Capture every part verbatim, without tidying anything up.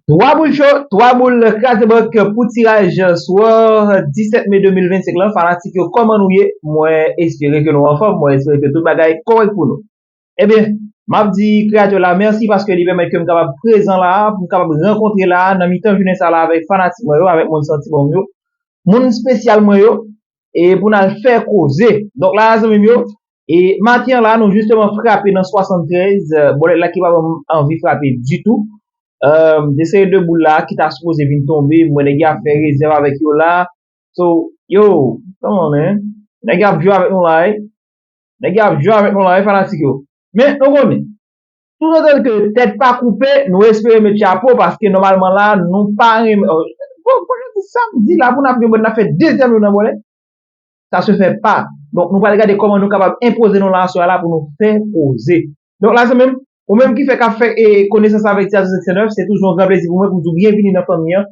Twa boul cho, twa boul kraze bank pou tiraj swè disèt me de mil vennsenk lan. Fanatik yo, kòman nou ye? Mwen espere ke nou anfòm, mwen espere ke tout bagay kòrèk pou nou. Ebyen, m ap di kreyatè la mèsi paske li pèmèt ke m kapab prezan la, pou m kapab rankontre la nan mitan jounen sa la avèk fanatik mwen yo, avèk moun santi bon m yo, moun espesyal mwen yo, e pou n al fè koze. Donk la, zanmi m yo, e maten an la, nou jisteman frape nan swasanntrèz, bòlèt la ki pa ban m anvi frape ditou. Gen seri de boul la ki ta sipoze vin tonbe, mwen nèg yo ap fè rezèv avèk yo la. So, yo, come on, man. Nèg yo ap jwe avèk nou la, wi. Nèg yo ap jwe avèk nou la, wi, fanatik yo. Men, nou konnen, toutotan ke tèt pa koupe, nou espere met chapo, paske nòmalman la, nou pa renmen, bon, pou nou di sa m di la, pou n ap jwe, n ap fè dezyèm nou nan bòlèt. Sa se fè pa. Donk, nou pral gade kòman nou kapab enpoze nou la aswè a la pou nou fè koze. Donk, la, zanmi m, ou menm ki fèk ap fè e, konesans avèk Ti Zazo senk san nèf, se toujou yon gran plezi pou mwen pou m di w byenvini nan fanmi an.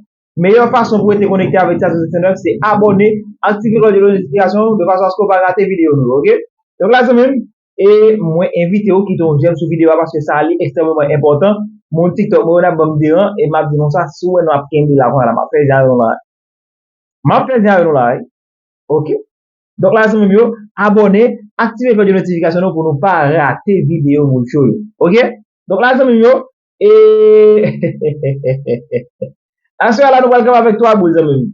Meyè fason pou rete konekte avèk Ti Zazo senk san nèf, se abòne, aktive klòch de notifikasyon de fason aske w pa rate videyo nou yo, oke? Donk, la, zanmi m, e mwen envite w kite yon jèm sou videyo a paske sa a li ekstrèmeman enpòtan. Moun TikTok mwen yo n ap ban m deran e m ap di nou sa, si w wè nou ap kenbe la konnya la, m ap fè jan yo la. M ap fè jan yo la, wi. Oke? Donk la, zanmi m yo, abòne, aktive klòch de notifikasyon nou pou nou pa rate videyo boul cho yo. Oke? Donk la, zanmi m yo, e aswè a la, nou pral kanpe avèk twa boul, zanmi m.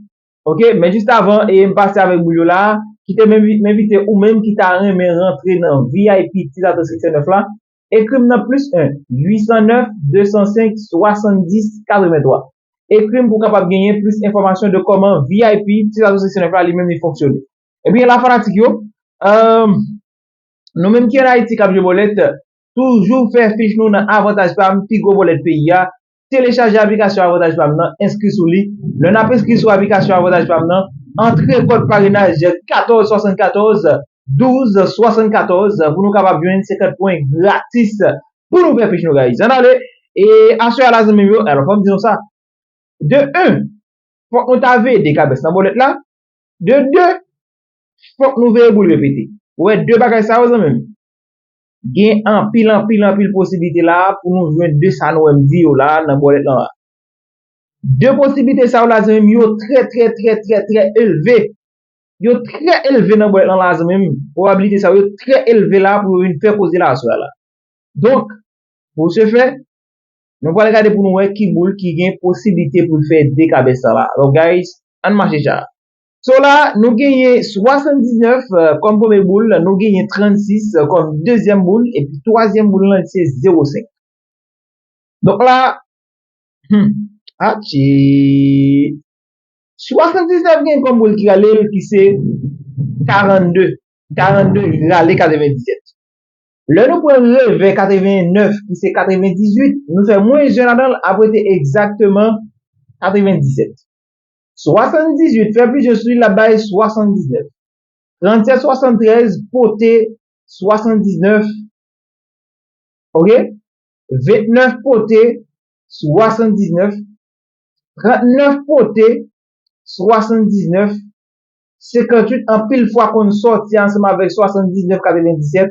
Oke? Men jis avan, e m pase avèk boul yo la, kite m envi- m envite ou menm ki ta renmen rantre nan V I P Ti Zazo senk san nèf la, ekri m nan plis en, uit san nèf, de san senk, swasanndis, katrevenntwa. Ekri m pou w kapab genyen plis enfòmasyon de kòman V I P Ti Zazo senk san nèf la li menm li fonksyone. Ebyen, la fanatik yo, euh, nou menm ki ann Ayiti k ap jwe bòlèt, toujou fè fich nou nan Avantaj Pam, pi gwo bòlèt peyi a. Telechaje aplikasyon Avantaj Pam nan, enskri sou li. Lè n ap enskri sou aplikasyon Avantaj Pam nan, antre kòd parenaj katòz swasannkatòz, douz swasannkatòz pou nou kapab jwenn senkant pwen gratis pou nou fè fich nou, guys. Ann ale, e aswè a la, zanmi m yo, alò, fò m di nou sa. De en, fòk nou ta veye de kabès nan bòlèt la. De de, fòk nou veye boul yo pete. Ou wè de bagay sa yo, zanmi m? Gen anpil, anpil, anpil posiblite la pou nou jwenn de sa nou wè m di yo la nan bòlèt lan la. De posiblite sa yo la, zanmi m, yo trè, trè, trè, trè, trè elve. Yo trè elve nan bòlèt lan la, zanmi m. Pwobablite sa yo, yo trè elve la pou yo vin fè koze la aswè a la. Donk, pou se fè, nou pral gade pou nou wè ki boul ki gen posiblite pou l fè de kabès sa la. Donk, guys, ann mache tcha. So la, nou genyen swasanndiznèf, euh, kòm premye boul, nou genyen trannsis, euh, kòm dezyèm boul, epi twazyèm boul lan, se zewo senk. Donk la, hmm, atchi. Swasanndiznèf gen kòm boul ki rale l, ki se karannde. Karannde rale katrevendiznèf. Lè nou pran revè katrevennèf, ki se katrevendizuit, nou fè mwens en ladan l, ap rete egzakteman katrevendisèt. Swasanndizuit fè plis en sou li, l ap bay swasanndiznèf. Trannsèt swasanntrèz pote swasanndiznèf. Oke? Ventnèf pote swasanndiznèf. Trannèf pote swasanndiznèf. Senkantuit anpil fwa konn sòti ansanm avèk swasanndiznèf katrevendisèt.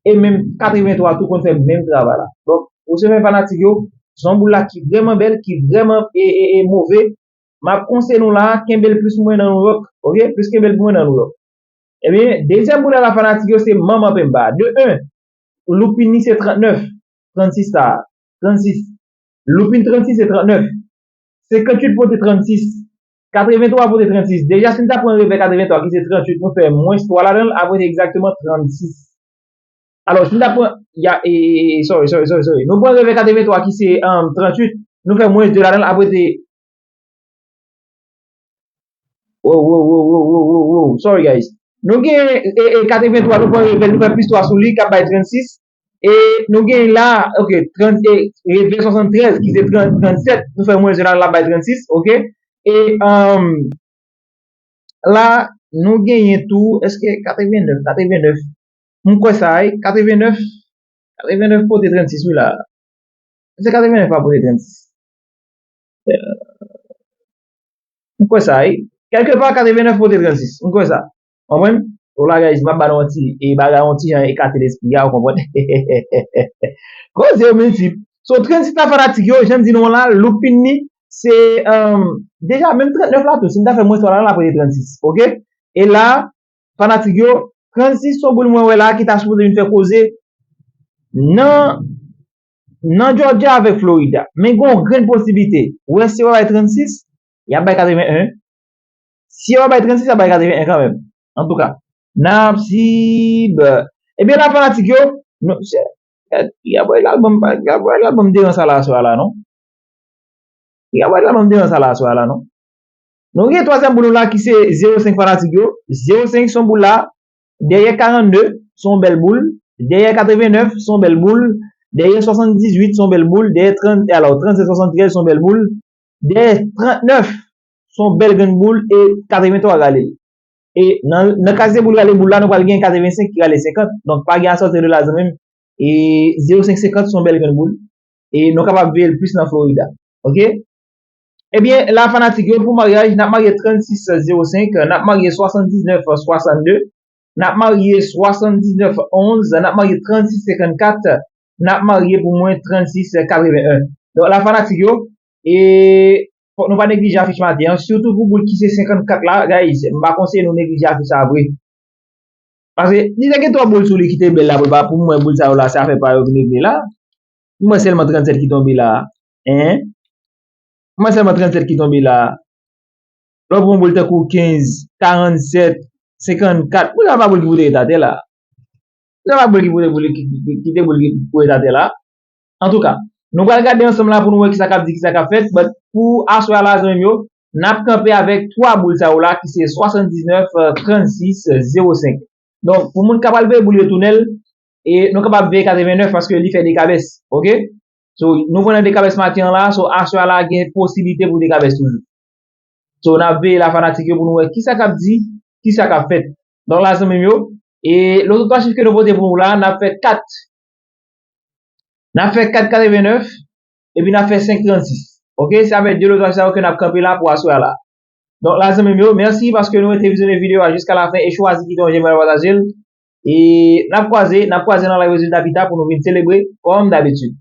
E menm katreventwa tou konn fè menm travay la. Donk, ou se fè fanatik yo, se yon boul la ki vrèman bèl, ki vrèman e, e, e move. M ap konseye nou la, kenbe l plis ou mwen nan Nouyòk, oke? Plis kenbe l pou mwen nan Nouyòk. Ebyen, dezyèm boul la, fanatik yo, se Manman Penba. De en, loupin li se trannèf, trannsis sa a, trannsis. Loupin trannsis se trannèf. Senkantuit pote trannsis. Katreventwa pote trannsis. Deja, si n ta pran revè katreventwa, ki se tranntuit, nou fè mwens twa ladan l, ap rete egzakteman trannsis. Alò, si n ta pran, ya, e, e, e, sorry, sorry, sorry, sorry. Nou pran revè katreventwa, ki se, um, tranntuit, nou fè mwens de ladan l, ap rete Wow, wow, wow, wow, wow, wow, wow. Sorry, guys. Nou gen e, e, katreventwa, nou pran revè, nou fè plis twa sou li, k ap bay trannsis. E nou gen la, ok, trant, e, revè swasanntrèz, ki se trant, trannsèt, nou fè mwens de la, l ap bay trannsis, ok? E, um, la, nou genyen tou, èske katrevennèf, katrevennèf, m kwè sa, wi, katrevennèf, katrevennèf pote trannsis, wi, la. Se katrevennèf pa pote trannsis. M kwè sa, wi. Kèlkepa, katrevennèf pote trannsis. M kwè sa. Konprann? O la, guys, m ap ba nou yon ti, e bagay, yon ti jan ekate lespri a, ou konprann? Koze yo miltip. So, trannsis la, fanatik yo, jan m di nou la, looping li, se, um, deja, menm trannèf la tou, si m ta fè mwens twa la, l ap rete trannsis, oke? E la, fanatik yo, trannsis se yon boul mwen wè la ki ta sipoze vin fè koze nan, nan Georgia avèk Florida. Men gen yon grenn posiblite. Ou wè si yo pa bay trannsis, y ap bay katreven en. Si yo pa bay trannsis, y ap bay katreven en kanmenm. Antouka, n ap sib. Ebyen la, fanatik yo, nou, se, y a bay lalbòm, y a bay lalbòm devan sa la, aswè a la, non? Y a bay lalbòm devan sa la, aswè a la, non? Nou gen twazyèm boul nou la ki se zewo senk, fanatik yo. Zewo senk se yon boul la. Dèyè karannde se yon bèl boul. Dèyè katreven nèf se yon bèl boul. Dèyè swasanndizuit se yon bèl boul. Dèyè trant, alò, trannsenk swasanntrèz se yon bèl boul. Dèyè trannèf se yon bèl grenn boul e katreven twa rale l. E nan, nan kazye boul rale boul la, nou pral gen katreven senk ki rale senkant. Donk, pa gen asòti de la, zanmi m. E zewo senk senkant se yon bèl grenn boul. E nou kapab veye l plis nan Florida. Oke? Ebyen, la, fanatik yo, pou maryaj, n ap marye trannsis zewo senk, n ap marye swasanndiznèf swasannde, n ap marye swasanndiznèf onz, n ap marye trannsis senkannkat, n ap marye pou mwen trannsis katreven en. Donk, la, fanatik yo, e fòk nou pa neglije afich maten an, sitou pou boul ki se senkannkat la, guys, m pa konseye nou neglije afich sa a vre. Paske li te gen twòp boul sou li ki te bèl la, pou l pa, pou m wè boul sa yo la, se afè pa yo vin regle la. M wè sèlman trannsèt ki tonbe la. Hein? M wè sèlman trannsèt ki tonbe la. Lè w pran boul tankou kenz, karannsèt, senkannkat, boul sa pa boul ki pou te ret atè la. Boul sa pa boul ki pou te boul ki, ki, ki te boul ki pou ret atè la. Antouka, nou pral gade ansanm la pou nou wè kisa k ap di, kisa k ap fèt. But pou aswè a la, zanmi m yo, n ap kanpe avèk twa boul sa yo la ki se swasanndiznèf, trannsis, zewo senk. Donk, pou moun k ap al veye boul yo tounen l, e nou kapab veye katreven nèf paske li fè de kabès, oke? So, nou pran nan de kabès maten an la, so aswè a la gen posiblite pou de kabès toujou. So, n ap veye la, fanatik yo, pou nou wè kisa k ap di, kisa k ap fèt. Donk la, zanmi m yo, e lòt twa chif ke nou pote pou nou la, n ap fè kat. N ap fè kat katreven nèf, epi n ap fè senk trannsis. Oke, se avèk de lòt chif sa yo ke n ap kanpe la pou aswè a la. Donk la, zanmi m yo, mèsi paske nou rete vizyonnen videyo a jiska lafen e chwazi kite yon jèm, pataje l. E n ap kwaze, n ap kwaze nan live rezilta pita pou nou vin selebre kòm dabitid.